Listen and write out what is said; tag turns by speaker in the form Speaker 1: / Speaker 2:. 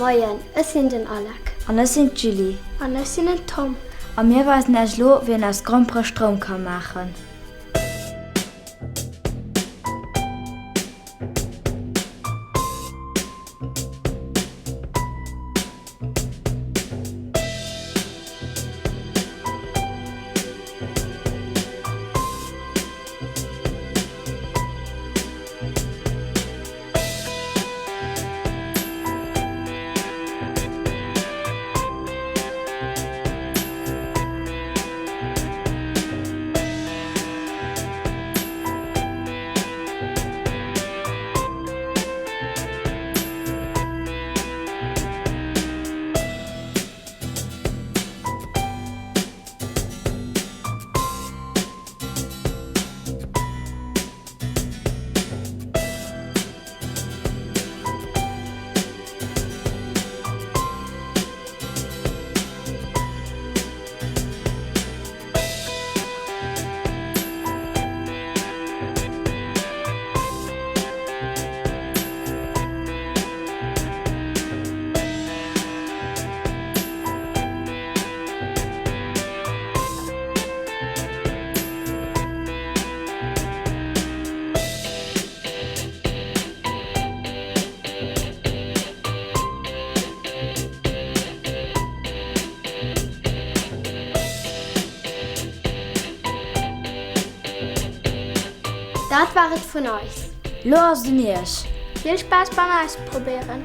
Speaker 1: Moien, ech sinn den Alec.
Speaker 2: An ech sinn d'Julie.
Speaker 3: An ech sinn den Tom.
Speaker 2: A mir weisen iech lo, wéi een aus Grompere Stroum ka maachen.
Speaker 3: Dat war et vun eis.
Speaker 2: Lo ass et un iech!
Speaker 3: Vill Spaass beim Ausprobéieren!